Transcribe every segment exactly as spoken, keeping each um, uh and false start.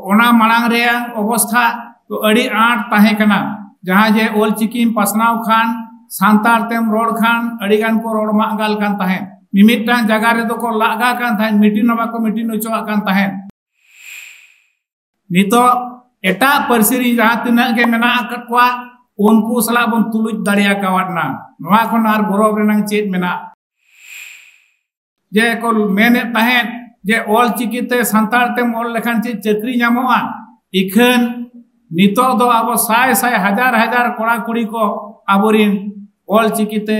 ᱚᱱᱟ ᱢᱟᱲᱟᱝ ᱨᱮᱭᱟᱜ ᱚᱵᱚᱥᱛᱷᱟ ᱫᱚ ᱟᱹᱰᱤ ᱟᱸᱴ ᱛᱟᱦᱮᱸ ᱠᱟᱱᱟ᱾ ᱡᱟᱦᱟᱸ ᱡᱮ ᱚᱞ ᱪᱤᱠᱤᱢ ᱯᱟᱥᱱᱟᱣ ᱠᱷᱟᱱ, ᱥᱟᱱᱛᱟᱲ ᱛᱮᱢ ᱨᱚᱲ ᱠᱷᱟᱱ, ᱟᱹᱰᱤ ᱜᱟᱱ ᱠᱚ ᱨᱚᱲ ᱢᱟᱜᱟᱞ ᱠᱟᱱ ᱛᱟᱦᱮᱸᱫ᱾ ᱢᱤᱢᱤᱫᱴᱟᱝ ᱡᱟᱭᱜᱟ ᱨᱮᱫᱚ ᱠᱚ ᱞᱟᱜᱟ ᱠᱟᱱ ᱛᱟᱦᱮᱸᱫ, ᱢᱤᱴᱤᱝ ᱦᱚᱸ ᱵᱟᱠᱚ ᱢᱤᱴᱤᱝ ᱦᱚᱪᱚᱣᱟᱜ ᱠᱟᱱ ᱛᱟᱦᱮᱸᱫ᱾ ᱱᱤᱛᱚᱜ ᱮᱴᱟᱜ ᱯᱟᱹᱨᱥᱤ ᱨᱮᱱ ᱡᱟᱦᱟᱸ ᱛᱤᱱᱟᱹᱜ ᱜᱮ ᱢᱮᱱᱟᱜ ᱟᱠᱟᱫ ᱠᱚᱣᱟ, ᱩᱱᱠᱩ ᱥᱟᱞᱟᱜ ᱵᱚᱱ ᱛᱩᱞᱩᱡ ᱫᱟᱲᱮ ᱟᱠᱟᱣᱟᱫ ᱱᱟ᱾ ᱱᱚᱣᱟ ᱠᱷᱚᱱ ᱟᱨ ᱜᱚᱨᱚᱵᱽ ᱨᱮᱱᱟᱜ ᱪᱮᱫ ᱢᱮᱱᱟᱜ? ᱡᱮ ᱠᱚ ᱢᱮᱱᱮᱫ ᱛᱟᱦᱮᱸᱫ ᱡᱮ ᱚᱞ ᱪᱤᱠᱤ ᱛᱮ ᱥᱟᱱᱛᱟᱲ ᱛᱮᱢ ᱚᱞ ᱞᱮᱠᱷᱟᱱ ᱪᱮᱫ ᱪᱟᱹᱠᱨᱤ ᱧᱟᱢᱚᱜᱼᱟ? ᱤᱠᱷᱟᱹᱱ ᱱᱤᱛᱚᱜ ᱫᱚ ᱟᱵᱚ ᱥᱟᱭ ᱥᱟᱭ, ᱦᱟᱡᱟᱨ ᱦᱟᱡᱟᱨ ᱠᱚᱲᱟ ᱠᱩᱲᱤ ᱠᱚ ᱟᱵᱚᱨᱤᱱ ᱚᱞ ᱪᱤᱠᱤ ᱛᱮ,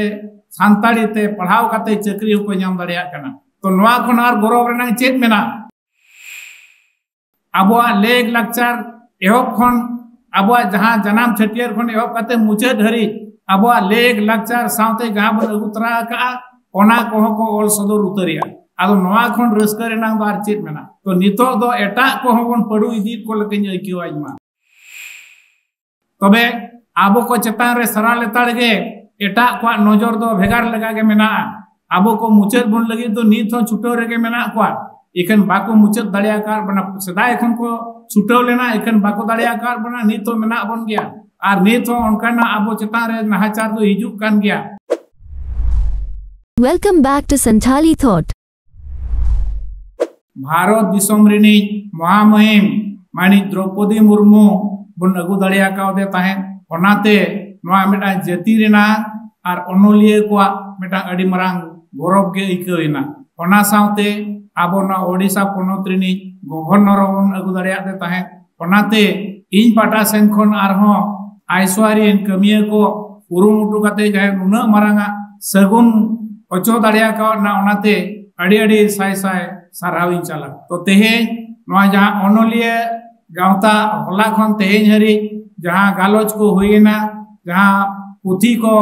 ᱥᱟᱱᱛᱟᱲᱤ ᱛᱮ ᱯᱟᱲᱦᱟᱣ ᱠᱟᱛᱮ ᱪᱟᱹᱠᱨᱤ ᱦᱚᱸᱠᱚ ᱧᱟᱢ ᱫᱟᱲᱮᱭᱟᱜ ᱠᱟᱱᱟ᱾ ᱛᱚ ᱱᱚᱣᱟ ᱠᱷᱚᱱ ᱟᱨ ᱜᱚᱨᱚᱵᱽ ᱨᱮᱱᱟᱜ ᱪᱮᱫ ᱢᱮᱱᱟᱜᱼᱟ? ᱟᱵᱚᱣᱟᱜ ᱞᱮᱜ ᱞᱟᱠᱪᱟᱨ ᱮᱦᱚᱵ ᱠᱷᱚᱱ, ᱟᱵᱚᱣᱟᱜ ᱡᱟᱦᱟᱸ ᱡᱟᱱᱟᱢ ᱪᱷᱟᱹᱴᱭᱟᱹᱨ ᱠᱷᱚᱱ ᱮᱦᱚᱵ ᱠᱟᱛᱮ ᱢᱩᱪᱟᱹᱫ ᱦᱟᱹᱨᱤᱡ ᱟᱵᱚᱣᱟᱜ ᱞᱮᱜ ᱞᱟᱠᱪᱟᱨ ᱥᱟᱶᱛᱮ ᱡᱟᱦᱟᱸ ᱵᱚᱱ ᱟᱹᱜᱩ ᱛᱚᱨᱟ ᱟᱠᱟᱫᱼᱟ, ᱚᱱᱟ ᱠᱚᱦᱚᱸ ᱠᱚ ᱚᱞ ᱥᱚᱫᱚᱨ ᱩᱛᱟᱹᱨᱮᱜᱼᱟ᱾ ᱟᱫᱚ ᱱᱚᱣᱟ ᱠᱷᱚᱱ ᱨᱟᱹᱥᱠᱟᱹ ᱨᱮᱱᱟᱜ ᱫᱚ ᱟᱨ ᱪᱮᱫ ᱢᱮᱱᱟᱜᱼᱟ? ᱛᱚ ᱱᱤᱛᱚᱜ ᱫᱚ ᱮᱴᱟᱜ ᱠᱚᱦᱚᱸ ᱵᱚᱱ ᱯᱟᱹᱰᱩ ᱤᱫᱤᱭᱮᱫ ᱠᱚ ᱞᱮᱠᱟᱧ ᱟᱹᱭᱠᱟᱹᱣᱟ ᱤᱧ ᱢᱟ᱾ ᱛᱚᱵᱮ ᱟᱵᱚ ᱠᱚ ᱪᱮᱛᱟᱱ ᱨᱮ ᱥᱟᱨᱟ ᱞᱮᱛᱟᱲ ᱜᱮ ᱮᱴᱟᱜ ᱠᱚᱣᱟᱜ ᱱᱚᱡᱚᱨ ᱫᱚ ᱵᱷᱮᱜᱟᱨ ᱞᱮᱠᱟ ᱜᱮ ᱢᱮᱱᱟᱜᱼᱟ᱾ ᱟᱵᱚ ᱠᱚ ᱢᱩᱪᱟᱹᱫ ᱵᱚᱱ ᱞᱟᱹᱜᱤᱫ ᱫᱚ ᱱᱤᱛ ᱦᱚᱸ ᱪᱷᱩᱴᱟᱹᱣ ᱨᱮᱜᱮ ᱢᱮᱱᱟᱜ ᱠᱚᱣᱟ, ᱤᱠᱷᱟᱹᱱ ᱵᱟᱠᱚ ᱢᱩᱪᱟᱹᱫ ᱫᱟᱲᱮ ᱟᱠᱟᱫ ᱵᱚᱱᱟ᱾ ᱥᱮᱫᱟᱭ ᱠᱷᱚᱱ ᱠᱚ ᱪᱷᱩᱴᱟᱹᱣ ᱞᱮᱱᱟ, ᱤᱠᱷᱟᱹᱱ ᱵᱟᱠᱚ ᱫᱟᱲᱮ ᱟᱠᱟᱫ ᱵᱚᱱᱟ᱾ ᱱᱤᱛ ᱦᱚᱸ ᱢᱮᱱᱟᱜ ᱵᱚᱱ ᱜᱮᱭᱟ, ᱟᱨ ᱱᱤᱛ ᱦᱚᱸ ᱚᱱᱠᱟᱱᱟᱜ ᱟᱵᱚ ᱪᱮᱛᱟᱱ ᱨᱮ ᱱᱟᱦᱟᱪᱟᱨ ᱫᱚ ᱦᱤᱡᱩᱜ ᱠᱟᱱ ᱜᱮᱭᱟ᱾ Welcome back to Santhali Thought. Bharat ᱫᱤᱥᱚᱢ ᱨᱤᱱᱤᱡ ᱢᱚᱦᱟᱢᱩᱦᱤᱢ ᱢᱟᱹᱱᱤᱡ ᱫᱨᱚᱯᱚᱫᱤ ᱢᱩᱨᱢᱩ ᱵᱚᱱ ᱟᱹᱜᱩ ᱫᱟᱲᱮ ᱟᱠᱟᱣᱫᱮ ᱛᱟᱦᱮᱸᱫ᱾ ᱚᱱᱟᱛᱮ ᱱᱚᱣᱟ ᱢᱤᱫᱴᱟᱝ ᱡᱟᱹᱛᱤ ᱨᱮᱱᱟᱜ ᱟᱨ ᱚᱱᱚᱞᱤᱭᱟᱹ ᱠᱚᱣᱟᱜ ᱢᱤᱫᱴᱟᱝ ᱟᱹᱰᱤ ᱢᱟᱨᱟᱝ ᱜᱚᱨᱚᱵᱽ ᱜᱮ ᱟᱹᱭᱠᱟᱹᱣ ᱮᱱᱟ᱾ ᱚᱱᱟ ᱥᱟᱶᱛᱮ ᱟᱵᱚ ᱱᱚᱣᱟ ᱳᱰᱤᱥᱟ ᱯᱚᱱᱚᱛ ᱨᱤᱱᱤᱡ ᱜᱚᱵᱷᱚᱨᱱᱚᱨ ᱦᱚᱸᱵᱚᱱ ᱟᱹᱜᱩ ᱫᱟᱲᱮᱭᱟᱫᱮ ᱛᱟᱦᱮᱸᱫ᱾ ᱚᱱᱟᱛᱮ ᱤᱧ ᱯᱟᱦᱴᱟ ᱥᱮᱱ ᱠᱷᱚᱱ ᱟᱨᱦᱚᱸ ᱟᱭᱥᱣᱟᱨᱤᱭᱟᱱ ᱠᱟᱹᱢᱤᱭᱟᱹ ᱠᱚ ᱠᱩᱨᱩᱢᱩᱴᱩ ᱠᱟᱛᱮ ᱡᱟᱦᱟᱸᱭ ᱱᱩᱱᱟᱹᱜ ᱢᱟᱨᱟᱝ ᱟᱜ ᱥᱟᱹᱜᱩᱱ ᱚᱪᱚ ᱫᱟᱲᱮ ᱟᱠᱟᱣᱟᱫ ᱱᱟ, ᱚᱱᱟᱛᱮ ᱟᱹᱰᱤ ᱟᱹᱰᱤ ᱥᱟᱭ ᱥᱟᱭ ᱥᱟᱨᱦᱟᱣ ᱤᱧ ᱪᱟᱞᱟ᱾ ᱛᱚ ᱛᱮᱦᱮᱧ ᱱᱚᱣᱟ ᱡᱟᱦᱟᱸ ᱚᱱᱚᱞᱤᱭᱟᱹ ᱜᱟᱶᱛᱟ ᱦᱚᱞᱟ ᱠᱷᱚᱱ ᱛᱮᱦᱮᱧ ᱦᱟᱹᱨᱤᱡ ᱡᱟᱦᱟᱸ ᱜᱟᱞᱚᱪ ᱠᱚ ᱦᱩᱭᱮᱱᱟ, ᱡᱟᱦᱟᱸ ᱯᱩᱛᱷᱤ ᱠᱚ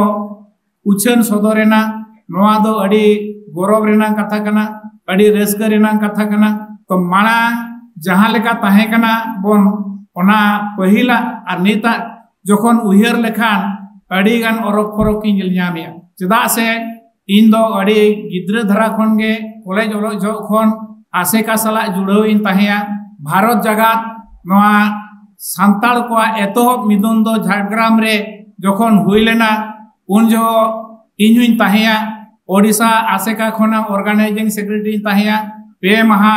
ᱩᱪᱷᱟᱹᱱ ᱥᱚᱫᱚᱨ ᱮᱱᱟ, ᱱᱚᱣᱟ ᱫᱚ ᱟᱹᱰᱤ ᱜᱚᱨᱚᱵᱽ ᱨᱮᱱᱟᱜ ᱠᱟᱛᱷᱟ ᱠᱟᱱᱟ, ᱟᱹᱰᱤ ᱨᱟᱹᱥᱠᱟᱹ ᱨᱮᱱᱟᱜ ᱠᱟᱛᱷᱟ ᱠᱟᱱᱟ᱾ ᱛᱚ ᱢᱟᱲᱟᱝ ᱡᱟᱦᱟᱸ ᱞᱮᱠᱟ ᱛᱟᱦᱮᱸ ᱠᱟᱱᱟ ᱵᱚᱱ, ᱚᱱᱟ ᱯᱟᱹᱦᱤᱞᱟᱜ ᱟᱨ ᱱᱤᱛᱟᱜ ᱡᱚᱠᱷᱚᱱ ᱩᱭᱦᱟᱹᱨ ᱞᱮᱠᱷᱟᱱ ᱟᱹᱰᱤ ᱜᱟᱱ ᱚᱨᱚᱠ ᱯᱚᱨᱚᱠ ᱤᱧ ᱧᱮᱞ ᱧᱟᱢᱮᱜᱼᱟ᱾ ᱪᱮᱫᱟᱜ ᱥᱮ ᱤᱧ ᱫᱚ ᱟᱹᱰᱤ ᱜᱤᱫᱽᱨᱟᱹ ᱫᱷᱟᱨᱟ ᱠᱷᱚᱱ ᱜᱮ ᱠᱚᱞᱮᱡᱽ ᱚᱞᱚᱜ ᱡᱚᱦᱚᱜ ᱠᱷᱚᱱ ᱟᱥᱮᱠᱟ ᱥᱟᱞᱟᱜ ᱡᱩᱲᱟᱹᱣ ᱤᱧ ᱛᱟᱦᱮᱸᱭᱟ᱾ ᱵᱷᱟᱨᱚᱛ ᱡᱟᱠᱟᱛ ᱱᱚᱣᱟ ᱥᱟᱱᱛᱟᱲ ᱠᱚᱣᱟᱜ ᱮᱛᱚᱦᱚᱵ ᱢᱤᱫᱩᱱ ᱫᱚ ᱡᱷᱟᱲᱜᱨᱟᱢ ᱨᱮ ᱡᱚᱠᱷᱚᱱ ᱦᱩᱭ ᱞᱮᱱᱟ, ᱩᱱ ᱡᱚᱦᱚᱜ ᱤᱧ ᱦᱚᱧ ᱛᱟᱦᱮᱸᱭᱟ᱾ ᱳᱰᱤᱥᱟ ᱟᱥᱮᱠᱟ ᱠᱷᱚᱱᱟᱜ organizing secretaryᱧ ᱛᱟᱦᱮᱸᱭᱟ᱾ ᱯᱮ ᱢᱟᱦᱟ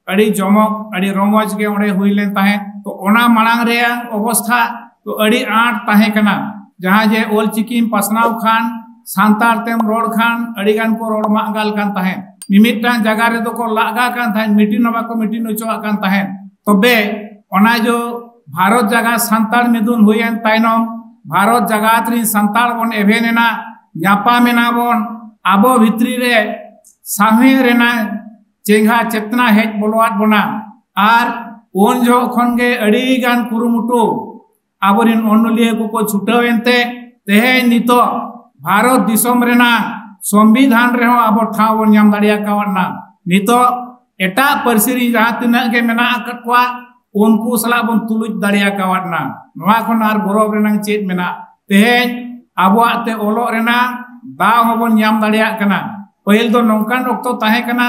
ᱟᱹᱰᱤ ᱡᱚᱢᱚᱠ, ᱟᱹᱰᱤ ᱨᱚᱢᱚᱡᱽ ᱜᱮ ᱚᱸᱰᱮ ᱦᱩᱭ ᱞᱮᱱ ᱛᱟᱦᱮᱸᱫ᱾ ᱛᱚ, ᱚᱱᱟ ᱢᱟᱲᱟᱝ ᱨᱮᱭᱟᱜ ᱚᱵᱚᱥᱛᱷᱟ ᱛᱚ ᱟᱹᱰᱤ ᱟᱸᱴ ᱛᱟᱦᱮᱸ ᱠᱟᱱᱟ᱾ ᱡᱟᱦᱟᱸ ᱡᱮ ᱚᱞᱪᱤᱠᱤᱢ ᱯᱟᱥᱱᱟᱣ ᱠᱷᱟᱱ, ᱥᱟᱱᱛᱟᱲ ᱛᱮᱢ ᱨᱚᱲ ᱠᱷᱟᱱ, ᱟᱹᱰᱤ ᱜᱟᱱ ᱠᱚ ᱨᱚᱲ ᱢᱟᱜᱟᱞ ᱠᱟᱱ ᱛᱟᱦᱮᱸᱫ᱾ ᱢᱤᱢᱤᱫᱴᱟᱝ ᱡᱟᱭᱜᱟ ᱨᱮᱫᱚ ᱠᱚ ᱞᱟᱜᱟ ᱠᱟᱱ ᱛᱟᱦᱮᱸᱫ, meeting ᱦᱚᱸ ᱵᱟᱠᱚ meeting ᱦᱚᱪᱚᱣᱟᱜ ᱠᱟᱱ ᱛᱟᱦᱮᱸᱫ᱾ ᱛᱚᱵᱮ ᱚᱱᱟ ᱡᱚ ᱵᱷᱟᱨᱚᱛ ᱡᱟᱠᱟᱛ ᱥᱟᱱᱛᱟᱲ ᱢᱤᱫᱩᱱ ᱦᱩᱭᱮᱱ ᱛᱟᱭᱱᱚᱢ, ᱵᱷᱟᱨᱚᱛ ᱡᱟᱠᱟᱛ ᱨᱤᱱ ᱥᱟᱱᱛᱟᱲ ᱵᱚᱱ ᱮᱵᱷᱮᱱ ᱮᱱᱟ, ᱧᱟᱯᱟᱢ ᱮᱱᱟ ᱵᱚᱱ, ᱟᱵᱚ ᱵᱷᱤᱛᱨᱤ ᱨᱮ ᱥᱟᱶᱦᱮᱫ ᱨᱮᱱᱟᱜ ᱪᱮᱸᱜᱷᱟ ᱪᱮᱛᱱᱟ ᱦᱮᱡ ᱵᱚᱞᱚᱣᱟᱫ ᱵᱚᱱᱟ᱾ ᱟᱨ ᱩᱱ ᱡᱚᱦᱚᱜ ᱠᱷᱚᱱ ᱜᱮ ᱟᱹᱰᱤ ᱜᱟᱱ ᱠᱩᱨᱩᱢᱩᱴᱩ ᱟᱵᱚᱨᱮᱱ ᱚᱱᱚᱞᱤᱭᱟᱹ ᱠᱚᱠᱚ ᱪᱷᱩᱴᱟᱹᱣ ᱮᱱᱛᱮ ᱛᱮᱦᱮᱧ ᱱᱤᱛᱚᱜ ᱵᱷᱟᱨᱚᱛ ᱫᱤᱥᱚᱢ ᱨᱮᱱᱟᱜ ᱥᱚᱝᱵᱤᱫᱷᱟᱱ ᱨᱮᱦᱚᱸ ᱟᱵᱚ ᱴᱷᱟᱶ ᱵᱚᱱ ᱧᱟᱢ ᱫᱟᱲᱮ ᱟᱠᱟᱣᱟᱫᱼᱟ᱾ ᱱᱤᱛᱚᱜ ᱮᱴᱟᱜ ᱯᱟᱹᱨᱥᱤ ᱨᱮ ᱡᱟᱦᱟᱸ ᱛᱤᱱᱟᱹᱜ ᱜᱮ ᱢᱮᱱᱟᱜ ᱟᱠᱟᱫ ᱠᱚᱣᱟ, ᱩᱱᱠᱩ ᱥᱟᱞᱟᱜ ᱵᱚᱱ ᱛᱩᱞᱩᱡ ᱫᱟᱲᱮ ᱟᱠᱟᱣᱟᱫᱼᱟ᱾ ᱱᱚᱣᱟ ᱠᱷᱚᱱ ᱟᱨ ᱜᱚᱨᱚᱵᱽ ᱨᱮᱱᱟᱜ ᱪᱮᱫ ᱢᱮᱱᱟᱜ? ᱛᱮᱦᱮᱧ ᱟᱵᱚᱣᱟᱜ ᱛᱮ ᱚᱞᱚᱜ ᱨᱮᱱᱟᱜ ᱫᱟᱣ ᱦᱚᱸᱵᱚᱱ ᱧᱟᱢ ᱫᱟᱲᱮᱭᱟᱜ ᱠᱟᱱᱟ᱾ ᱯᱟᱹᱦᱤᱞ ᱫᱚ ᱱᱚᱝᱠᱟᱱ ᱚᱠᱛᱚ ᱛᱟᱦᱮᱸ ᱠᱟᱱᱟ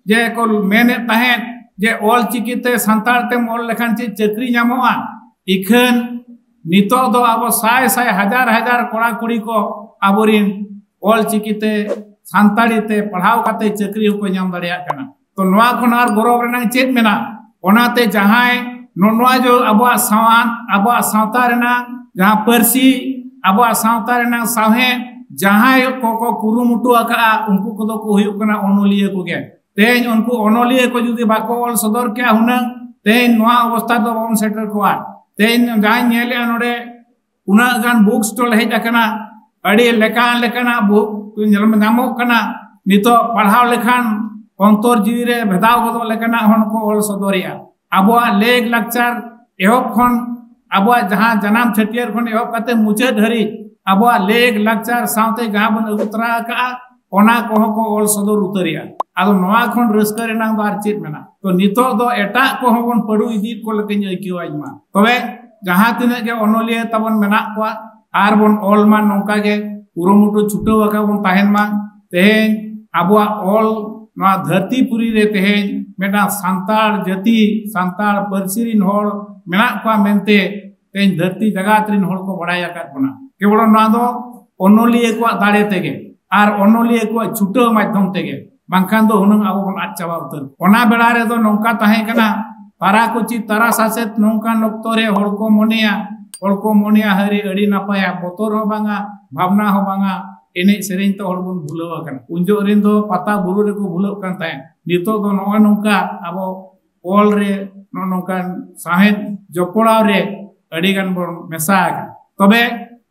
ᱡᱮ ᱠᱚ ᱢᱮᱱᱮᱫ ᱛᱟᱦᱮᱸᱫ ᱡᱮ ᱚᱞ ᱪᱤᱠᱤ ᱛᱮ ᱥᱟᱱᱛᱟᱲ ᱛᱮᱢ ᱚᱞ ᱞᱮᱠᱷᱟᱱ ᱪᱮᱫ ᱪᱟᱹᱠᱨᱤ ᱧᱟᱢᱚᱜᱼᱟ? ᱤᱠᱷᱟᱹᱱ ᱱᱤᱛᱚᱜ ᱫᱚ ᱟᱵᱚ ᱥᱟᱭ ᱥᱟᱭ ᱦᱟᱡᱟᱨ ᱦᱟᱡᱟᱨ ᱠᱚᱲᱟ ᱠᱩᱲᱤ ᱠᱚ ᱟᱵᱚᱨᱤᱱ ᱚᱞ ᱪᱤᱠᱤ ᱛᱮ ᱥᱟᱱᱛᱟᱲᱤ ᱛᱮ ᱯᱟᱲᱦᱟᱣ ᱠᱟᱛᱮ ᱪᱟᱹᱠᱨᱤ ᱦᱚᱸᱠᱚ ᱧᱟᱢ ᱫᱟᱲᱮᱭᱟᱜ ᱠᱟᱱᱟ᱾ ᱛᱚ ᱱᱚᱣᱟ ᱠᱷᱚᱱ ᱟᱨ ᱜᱚᱨᱚᱵᱽ ᱨᱮᱱᱟᱜ ᱪᱮᱫ ᱢᱮᱱᱟᱜᱼᱟ? ᱚᱱᱟᱛᱮ ᱡᱟᱦᱟᱸᱭ ᱱᱚ-, ᱱᱚᱣᱟ ᱡᱚ ᱟᱵᱚᱣᱟᱜ ᱥᱟᱶᱟᱱ, ᱟᱵᱚᱣᱟᱜ ᱥᱟᱶᱛᱟ ᱨᱮᱱᱟᱜ ᱡᱟᱦᱟᱸ ᱯᱟᱹᱨᱥᱤ, ᱟᱵᱚᱣᱟᱜ ᱥᱟᱶᱛᱟ ᱨᱮᱱᱟᱜ ᱥᱟᱶᱦᱮᱫ ᱡᱟᱦᱟᱸᱭ ᱠᱚᱠᱚ ᱠᱩᱨᱩᱢᱩᱴᱩ ᱟᱠᱟᱫᱼᱟ, ᱩᱱᱠᱩ ᱠᱚᱫᱚ ᱠᱚ ᱦᱩᱭᱩᱜ ᱠᱟᱱᱟ ᱚᱱᱚᱞᱤᱭᱟᱹ ᱠᱚᱜᱮ᱾ ᱛᱮᱦᱮᱧ ᱩᱱᱠᱩ ᱚᱱᱚᱞᱤᱭᱟᱹ ᱠᱚ ᱡᱩᱫᱤ ᱵᱟᱠᱚ ᱚᱞ ᱥᱚᱫᱚᱨ ᱠᱮᱭᱟ, ᱦᱩᱱᱟᱹᱝ ᱛᱮᱦᱮᱧ ᱱᱚᱣᱟ ᱚᱵᱚᱥᱛᱷᱟ ᱫᱚ ᱵᱟᱵᱚᱱ ᱥᱮᱴᱮᱨ ᱠᱚᱣᱟ᱾ ᱛᱮᱦᱮᱧ ᱡᱟᱦᱟᱸᱧ ᱧᱮᱞᱮᱫᱼᱟ ᱱᱚᱰᱮ, ᱩᱱᱟᱹᱜ ᱜᱟᱱ book stall ᱦᱮᱡ ᱟᱠᱟᱱᱟ, ᱟᱹᱰᱤ ᱞᱮᱠᱟᱱ ᱞᱮᱠᱟᱱᱟᱜ book ᱧᱮᱞ ᱧᱟᱢᱚᱜ ᱠᱟᱱᱟ᱾ ᱱᱤᱛᱚᱜ ᱯᱟᱲᱦᱟᱣ ᱞᱮᱠᱷᱟᱱ ᱚᱱᱛᱚᱨ ᱡᱤᱣᱤ ᱨᱮ ᱵᱷᱮᱫᱟᱣ ᱜᱚᱫᱚᱜ ᱞᱮᱠᱟᱱᱟᱜ ᱦᱚᱸ ᱠᱚ ᱚᱞ ᱥᱚᱫᱚᱨᱮᱜᱼᱟ᱾ ᱟᱵᱚᱣᱟᱜ ᱞᱮᱜ ᱞᱟᱠᱪᱟᱨ ᱮᱦᱚᱵ ᱠᱷᱚᱱ, ᱟᱵᱚᱣᱟᱜ ᱡᱟᱦᱟᱸ ᱡᱟᱱᱟᱢ ᱪᱷᱟᱹᱴᱭᱟᱹᱨ ᱠᱷᱚᱱ ᱮᱦᱚᱵ ᱠᱟᱛᱮ ᱢᱩᱪᱟᱹᱫ ᱦᱟᱹᱨᱤᱡ ᱟᱵᱚᱣᱟᱜ ᱞᱮᱜ ᱞᱟᱠᱪᱟᱨ ᱥᱟᱶᱛᱮ ᱡᱟᱦᱟᱸ ᱵᱚᱱ ᱟᱹᱜᱩ ᱛᱚᱨᱟ ᱟᱠᱟᱫᱼᱟ, ᱚᱱᱟ ᱠᱚᱦᱚᱸ ᱠᱚ ᱚᱞ ᱥᱚᱫᱚᱨ ᱩᱛᱟᱹᱨᱮᱜᱼᱟ᱾ ᱟᱫᱚ ᱱᱚᱣᱟ ᱠᱷᱚᱱ ᱨᱟᱹᱥᱠᱟᱹ ᱨᱮᱱᱟᱜ ᱫᱚ ᱟᱨ ᱪᱮᱫ ᱢᱮᱱᱟᱜᱼᱟ? ᱛᱚ ᱱᱤᱛᱚᱜ ᱫᱚ ᱮᱴᱟᱜ ᱠᱚᱦᱚᱸ ᱵᱚᱱ ᱯᱟᱹᱰᱩ ᱤᱫᱤᱭᱮᱫ ᱠᱚ ᱞᱮᱠᱟᱧ ᱟᱹᱭᱠᱟᱹᱣᱟ ᱤᱧ ᱢᱟ᱾ ᱛᱚᱵᱮ ᱡᱟᱦᱟᱸ ᱛᱤᱱᱟᱹᱜ ᱜᱮ ᱚᱱᱚᱞᱤᱭᱟᱹ ᱛᱟᱵᱚᱱ ᱢᱮᱱᱟᱜ ᱠᱚᱣᱟ, ᱟᱨ ᱵᱚᱱ ᱚᱞ ᱢᱟ, ᱱᱚᱝᱠᱟ ᱜᱮ ᱠᱩᱨᱩᱢᱩᱴᱩ ᱪᱷᱩᱴᱟᱹᱣ ᱟᱠᱟᱫ ᱵᱚᱱ ᱛᱟᱦᱮᱱ ᱢᱟ᱾ ᱛᱮᱦᱮᱧ ᱟᱵᱚᱣᱟᱜ ᱚᱞ ᱱᱚᱣᱟ ᱫᱷᱟᱹᱨᱛᱤ ᱯᱩᱨᱤ ᱨᱮ ᱛᱮᱦᱮᱧ ᱢᱤᱫᱴᱟᱝ ᱥᱟᱱᱛᱟᱲ ᱡᱟᱹᱛᱤ, ᱥᱟᱱᱛᱟᱲ ᱯᱟᱹᱨᱥᱤ ᱨᱤᱱ ᱦᱚᱲ ᱢᱮᱱᱟᱜ ᱠᱚᱣᱟ ᱢᱮᱱᱛᱮ ᱛᱮᱦᱮᱧ ᱫᱷᱟᱹᱨᱛᱤ ᱡᱟᱜᱟᱛ ᱨᱤᱱ ᱦᱚᱲ ᱠᱚ ᱵᱟᱲᱟᱭ ᱟᱠᱟᱫ ᱵᱚᱱᱟ᱾ ᱠᱮᱵᱚᱞ ᱱᱚᱣᱟ ᱫᱚ ᱚᱱᱚᱞᱤᱭᱟᱹ ᱠᱚᱣᱟᱜ ᱫᱟᱲᱮ ᱛᱮᱜᱮ ᱟᱨ ᱚᱱᱚᱞᱤᱭᱟᱹ ᱠᱚᱣᱟᱜ ᱪᱷᱩᱴᱟᱹᱣ ᱢᱟᱫᱽᱫᱷᱚᱢ ᱛᱮᱜᱮ, ᱵᱟᱝᱠᱷᱟᱱ ᱫᱚ ᱦᱩᱱᱟᱹᱝ ᱟᱵᱚ ᱵᱚᱱ ᱟᱫ ᱪᱟᱵᱟ ᱩᱛᱟᱹᱨ᱾ ᱚᱱᱟ ᱵᱮᱲᱟ ᱨᱮᱫᱚ ᱱᱚᱝᱠᱟ ᱛᱟᱦᱮᱸ ᱠᱟᱱᱟ, ᱛᱟᱨᱟ ᱠᱚ ᱪᱮᱫ ᱛᱟᱨᱟ ᱥᱟᱥᱮᱛ ᱱᱚᱝᱠᱟᱱ ᱚᱠᱛᱚ ᱨᱮ ᱦᱚᱲ ᱠᱚ ᱢᱚᱱᱮᱭᱟ, ᱦᱚᱲ ᱠᱚ ᱢᱚᱱᱮᱭᱟ ᱦᱟᱹᱨᱤ ᱟᱹᱰᱤ ᱱᱟᱯᱟᱭᱟ, ᱵᱚᱛᱚᱨ ᱦᱚᱸ ᱵᱟᱝᱟ, ᱵᱷᱟᱵᱽᱱᱟ ᱦᱚᱸ ᱵᱟᱝᱟ, ᱮᱱᱮᱡ ᱥᱮᱨᱮᱧ ᱛᱮ ᱦᱚᱲ ᱵᱚᱱ ᱵᱷᱩᱞᱟᱹᱣ ᱟᱠᱟᱱᱟ᱾ ᱩᱱ ᱡᱚᱦᱚᱜ ᱨᱮᱱ ᱫᱚ ᱯᱟᱛᱟ ᱵᱩᱨᱩ ᱨᱮᱠᱚ ᱵᱷᱩᱞᱟᱹᱜ ᱠᱟᱱ ᱛᱟᱦᱮᱸᱫ᱾ ᱱᱤᱛᱚᱜ ᱫᱚ ᱱᱚᱜᱼᱚᱭ ᱱᱚᱝᱠᱟ ᱟᱵᱚ ᱚᱞ ᱨᱮ, ᱱᱚᱜᱼᱚ ᱱᱚᱝᱠᱟᱱ ᱥᱟᱶᱦᱮᱫ ᱡᱚᱯᱲᱟᱣ ᱨᱮ ᱟᱹᱰᱤ ᱜᱟᱱ ᱵᱚᱱ ᱢᱮᱥᱟ ᱟᱠᱟᱱᱟ᱾ ᱛᱚᱵᱮ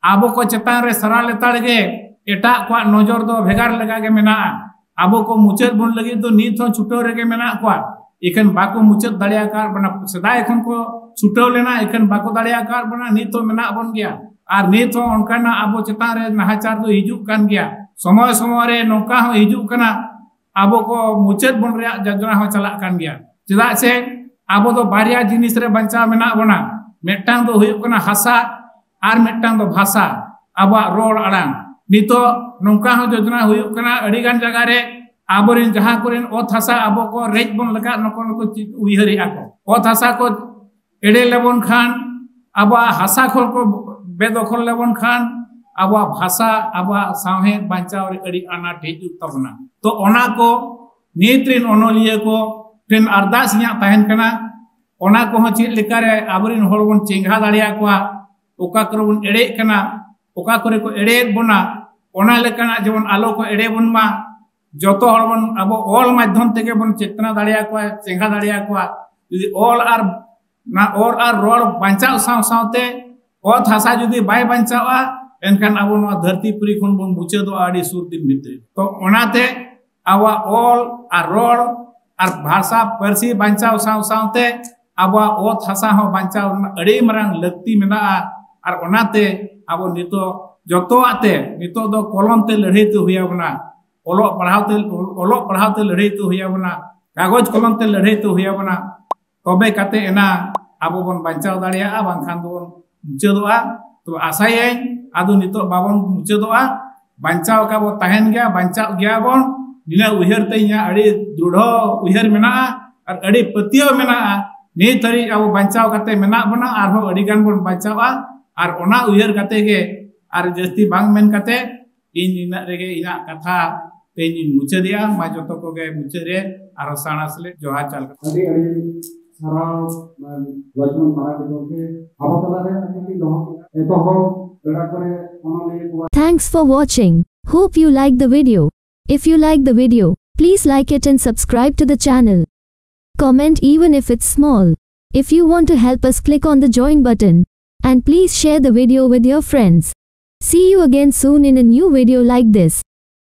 ᱟᱵᱚ ᱠᱚ ᱪᱮᱛᱟᱱ ᱨᱮ ᱥᱟᱨᱟ ᱞᱮᱛᱟᱲ ᱜᱮ ᱮᱴᱟᱜ ᱠᱚᱣᱟᱜ ᱱᱚᱡᱚᱨ ᱫᱚ ᱵᱷᱮᱜᱟᱨ ᱞᱮᱠᱟ ᱜᱮ ᱢᱮᱱᱟᱜᱼᱟ᱾ ᱟᱵᱚ ᱠᱚ ᱢᱩᱪᱟᱹᱫ ᱵᱚᱱ ᱞᱟᱹᱜᱤᱫ ᱫᱚ ᱱᱤᱛ ᱦᱚᱸ ᱪᱷᱩᱴᱟᱹᱣ ᱨᱮᱜᱮ ᱢᱮᱱᱟᱜ ᱠᱚᱣᱟ, ᱤᱠᱷᱟᱹᱱ ᱵᱟᱠᱚ ᱢᱩᱪᱟᱹᱫ ᱫᱟᱲᱮ ᱟᱠᱟᱫ ᱵᱚᱱᱟ᱾ ᱥᱮᱫᱟᱭ ᱠᱷᱚᱱ ᱠᱚ ᱪᱷᱩᱴᱟᱹᱣ ᱞᱮᱱᱟ, ᱤᱠᱷᱟᱹᱱ ᱵᱟᱠᱚ ᱫᱟᱲᱮ ᱟᱠᱟᱫ ᱵᱚᱱᱟ, ᱱᱤᱛ ᱦᱚᱸ ᱢᱮᱱᱟᱜ ᱵᱚᱱ ᱜᱮᱭᱟ᱾ ᱟᱨ ᱱᱤᱛ ᱦᱚᱸ ᱚᱱᱠᱟᱱᱟᱜ ᱟᱵᱚ ᱪᱮᱛᱟᱱ ᱨᱮ ᱱᱟᱦᱟᱪᱟᱨ ᱫᱚ ᱦᱤᱡᱩᱜ ᱠᱟᱱ ᱜᱮᱭᱟ᱾ ᱥᱚᱢᱚᱭ ᱥᱚᱢᱚᱭ ᱨᱮ ᱱᱚᱝᱠᱟ ᱦᱚᱸ ᱦᱤᱡᱩᱜ ᱠᱟᱱᱟ, ᱟᱵᱚ ᱠᱚ ᱢᱩᱪᱟᱹᱫ ᱵᱚᱱ ᱨᱮᱭᱟᱜ ᱡᱳᱡᱚᱱᱟ ᱦᱚᱸ ᱪᱟᱞᱟᱜ ᱠᱟᱱ ᱜᱮᱭᱟ᱾ ᱪᱮᱫᱟᱜ ᱥᱮ ᱟᱵᱚ ᱫᱚ ᱵᱟᱨᱭᱟ ᱡᱤᱱᱤᱥ ᱨᱮ ᱵᱟᱧᱪᱟᱣ ᱢᱮᱱᱟᱜ ᱵᱚᱱᱟ, ᱢᱤᱫᱴᱟᱝ ᱫᱚ ᱦᱩᱭᱩᱜ ᱠᱟᱱᱟ ᱦᱟᱥᱟ ᱟᱨ ᱢᱤᱫᱴᱟᱝ ᱫᱚ ᱵᱷᱟᱥᱟ, ᱟᱵᱚᱣᱟᱜ ᱨᱚᱲ ᱟᱲᱟᱝ᱾ ᱱᱤᱛᱚᱜ ᱱᱚᱝᱠᱟ ᱦᱚᱸ ᱡᱳᱡᱚᱱᱟ ᱦᱩᱭᱩᱜ ᱠᱟᱱᱟ, ᱟᱹᱰᱤ ᱜᱟᱱ ᱡᱟᱭᱜᱟ ᱨᱮ ᱟᱵᱚᱨᱮᱱ ᱡᱟᱦᱟᱸ ᱠᱚᱨᱮᱱ ᱚᱛ ᱦᱟᱥᱟ ᱟᱵᱚ ᱠᱚ ᱨᱮᱡ ᱵᱚᱱ ᱞᱟᱜᱟᱜ, ᱱᱩᱠᱩ ᱱᱩᱠᱩ ᱪᱮᱫ ᱩᱭᱦᱟᱹᱨᱮᱜᱼᱟ ᱠᱚ, ᱚᱛ ᱦᱟᱥᱟ ᱠᱚ ᱮᱲᱮ ᱞᱮᱵᱚᱱ ᱠᱷᱟᱱ, ᱟᱵᱚᱣᱟᱜ ᱦᱟᱥᱟ ᱠᱷᱚᱱ ᱠᱚ ᱵᱮᱫᱚᱠᱷᱚᱞ ᱞᱮᱵᱚᱱ ᱠᱷᱟᱱ, ᱟᱵᱚᱣᱟᱜ ᱵᱷᱟᱥᱟ, ᱟᱵᱚᱣᱟᱜ ᱥᱟᱶᱦᱮᱫ ᱵᱟᱧᱪᱟᱣ ᱨᱮ ᱟᱹᱰᱤ ᱟᱱᱟᱴ ᱦᱤᱡᱩᱜ ᱛᱟᱵᱚᱱᱟ᱾ ᱛᱚ ᱚᱱᱟ ᱠᱚ ᱱᱤᱛ ᱨᱮᱱ ᱚᱱᱚᱞᱤᱭᱟᱹ ᱠᱚ ᱴᱷᱮᱱ ᱟᱨᱫᱟᱥ ᱤᱧᱟᱹᱜ ᱛᱟᱦᱮᱱ ᱠᱟᱱᱟ, ᱚᱱᱟ ᱠᱚᱦᱚᱸ ᱪᱮᱫ ᱞᱮᱠᱟᱨᱮ ᱟᱵᱚᱨᱮᱱ ᱦᱚᱲ ᱵᱚᱱ ᱪᱮᱸᱜᱷᱟ ᱫᱟᱲᱮᱭᱟᱠᱚᱣᱟ, ᱚᱠᱟ ᱠᱚᱨᱮ ᱵᱚᱱ ᱮᱲᱮᱜ ᱠᱟᱱᱟ, ᱚᱠᱟ ᱠᱚᱨᱮ ᱠᱚ ᱮᱲᱮᱭᱮᱫ ᱵᱚᱱᱟ, ᱚᱱᱟ ᱞᱮᱠᱟᱱᱟᱜ ᱡᱮᱢᱚᱱ ᱟᱞᱚ ᱠᱚ ᱮᱲᱮ ᱵᱚᱱ ᱢᱟ᱾ ᱡᱚᱛᱚ ᱦᱚᱲ ᱵᱚᱱ ᱟᱵᱚ ᱚᱞ ᱢᱟᱫᱽᱫᱷᱚᱢ ᱛᱮᱜᱮ ᱵᱚᱱ ᱪᱮᱛᱱᱟ ᱫᱟᱲᱮᱭᱟᱠᱚᱣᱟ, ᱪᱮᱸᱜᱷᱟ ᱫᱟᱲᱮᱭᱟᱠᱚᱣᱟ᱾ ᱡᱩᱫᱤ ᱚᱞ ᱟᱨ ᱚᱱᱟ ᱚᱞ ᱟᱨ ᱨᱚᱲ ᱵᱟᱧᱪᱟᱣ ᱥᱟᱶ ᱥᱟᱶᱛᱮ ᱚᱛ ᱦᱟᱥᱟ ᱡᱩᱫᱤ ᱵᱟᱭ ᱵᱟᱧᱪᱟᱣᱟ, ᱮᱱᱠᱷᱟᱱ ᱟᱵᱚ ᱱᱚᱣᱟ ᱫᱷᱟᱹᱨᱛᱤ ᱯᱩᱨᱤ ᱠᱷᱚᱱ ᱵᱚᱱ ᱢᱩᱪᱟᱹᱫᱚᱜᱼᱟ ᱟᱹᱰᱤ ᱥᱩᱨ ᱫᱤᱱ ᱵᱷᱤᱛᱨᱤ᱾ ᱛᱚ ᱚᱱᱟᱛᱮ ᱟᱵᱚᱣᱟᱜ ᱚᱞ ᱟᱨ ᱨᱚᱲ ᱟᱨ ᱵᱷᱟᱥᱟ ᱯᱟᱹᱨᱥᱤ ᱵᱟᱧᱪᱟᱣ ᱥᱟᱶ ᱥᱟᱶᱛᱮ ᱟᱵᱚᱣᱟᱜ ᱚᱛ ᱦᱟᱥᱟ ᱦᱚᱸ ᱵᱟᱧᱪᱟᱣ ᱨᱮᱱᱟᱜ ᱟᱹᱰᱤ ᱢᱟᱨᱟᱝ ᱞᱟᱹᱠᱛᱤ ᱢᱮᱱᱟᱜᱼᱟ᱾ ᱟᱨ ᱚᱱᱟᱛᱮ ᱟᱵᱚ ᱱᱤᱛᱚᱜ ᱡᱚᱛᱚᱣᱟᱜ ᱛᱮ ᱱᱤᱛᱚᱜ ᱫᱚ ᱠᱚᱞᱚᱢ ᱛᱮ ᱞᱟᱹᱲᱦᱟᱹᱭ ᱛᱮ ᱦᱩᱭ ᱟᱵᱚᱱᱟ, ᱚᱞᱚᱜ ᱯᱟᱲᱦᱟᱣ ᱛᱮ, ᱚᱞᱚᱜ ᱯᱟᱲᱦᱟᱣ ᱛᱮ ᱞᱟᱹᱲᱦᱟᱹᱭ ᱛᱮ ᱦᱩᱭ ᱟᱵᱚᱱᱟ, ᱠᱟᱜᱚᱡᱽ ᱠᱚᱞᱚᱢ ᱛᱮ ᱞᱟᱹᱲᱦᱟᱹᱭ ᱛᱮ ᱦᱩᱭ ᱟᱵᱚᱱᱟ᱾ ᱛᱚᱵᱮ ᱠᱟᱛᱮ ᱮᱱᱟ ᱟᱵᱚ ᱵᱚᱱ ᱵᱟᱧᱪᱟᱣ ᱫᱟᱲᱮᱭᱟᱜᱼᱟ, ᱵᱟᱝᱠᱷᱟᱱ ᱫᱚᱵᱚᱱ ᱢᱩᱪᱟᱹᱫᱚᱜᱼᱟ᱾ ᱛᱚ ᱟᱥᱟᱭᱟᱹᱧ ᱟᱫᱚ ᱱᱤᱛᱚᱜ ᱵᱟᱵᱚᱱ ᱢᱩᱪᱟᱹᱫᱚᱜᱼᱟ, ᱵᱟᱧᱪᱟᱣ ᱟᱠᱟᱫ ᱵᱚ ᱛᱟᱦᱮᱱ ᱜᱮᱭᱟ, ᱵᱟᱧᱪᱟᱜ ᱜᱮᱭᱟ ᱵᱚᱱ᱾ ᱱᱤᱱᱟᱹᱜ ᱩᱭᱦᱟᱹᱨ ᱛᱮ ᱤᱧᱟᱹᱜ ᱟᱹᱰᱤ ᱫᱨᱩᱲᱦᱚ ᱩᱭᱦᱟᱹᱨ ᱢᱮᱱᱟᱜᱼᱟ ᱟᱨ ᱟᱹᱰᱤ ᱯᱟᱹᱛᱭᱟᱹᱣ ᱢᱮᱱᱟᱜᱼᱟ᱾ ᱱᱤᱛ ᱫᱷᱟᱹᱨᱤᱡ ᱟᱵᱚ ᱵᱟᱧᱪᱟᱣ ᱠᱟᱛᱮ ᱢᱮᱱᱟᱜ ᱵᱚᱱᱟ, ᱟᱨᱦᱚᱸ ᱟᱹᱰᱤ ᱜᱟᱱ ᱵᱚᱱ ᱵᱟᱧᱪᱟᱣᱼᱟ᱾ ᱟᱨ ᱚᱱᱟ ᱩᱭᱦᱟᱹᱨ ᱠᱟᱛᱮ ᱜᱮ, ᱟᱨ ᱡᱟᱹᱥᱛᱤ ᱵᱟᱝ ᱢᱮᱱ ᱠᱟᱛᱮ, ᱤᱧ ᱱᱤᱱᱟᱹᱜ ᱨᱮᱜᱮ ᱤᱧᱟᱹᱜ ᱠᱟᱛᱷᱟ ᱛᱮᱦᱮᱧ ᱤᱧ ᱢᱩᱪᱟᱹᱫᱮᱜᱼᱟ᱾ ᱢᱟ ᱡᱚᱛᱚ ᱠᱚᱜᱮ ᱢᱩᱪᱟᱹᱫ ᱨᱮ ᱟᱨᱦᱚᱸ ᱥᱟᱬᱟᱥ ᱞᱮ ᱡᱚᱦᱟᱨ ᱪᱟᱞ ᱠᱟᱛᱮ᱾ ᱟᱹᱰᱤ ᱟᱹᱰᱤ ᱥᱟᱨᱦᱟᱣ, ᱞᱚᱪᱷᱢᱚᱱ ᱢᱟᱨᱟᱝᱰᱤ ᱜᱚᱢᱠᱮ᱾ ᱟᱵᱚ ᱛᱟᱞᱟᱨᱮ ᱟᱹᱰᱤ ᱫᱚᱦᱚ ᱮᱛᱚᱦᱚᱵ ᱯᱮᱲᱟ ᱠᱚᱨᱮ ᱚᱱᱚᱞᱤᱭᱟᱹ ᱠᱚᱣᱟᱜ Thanks for watching. Hope you like the video. If you like the video, please like it and subscribe to the channel. Comment even if it's small. If you want to help us, click on the join button. And please share the video with your friends. See you again soon in a new video like this.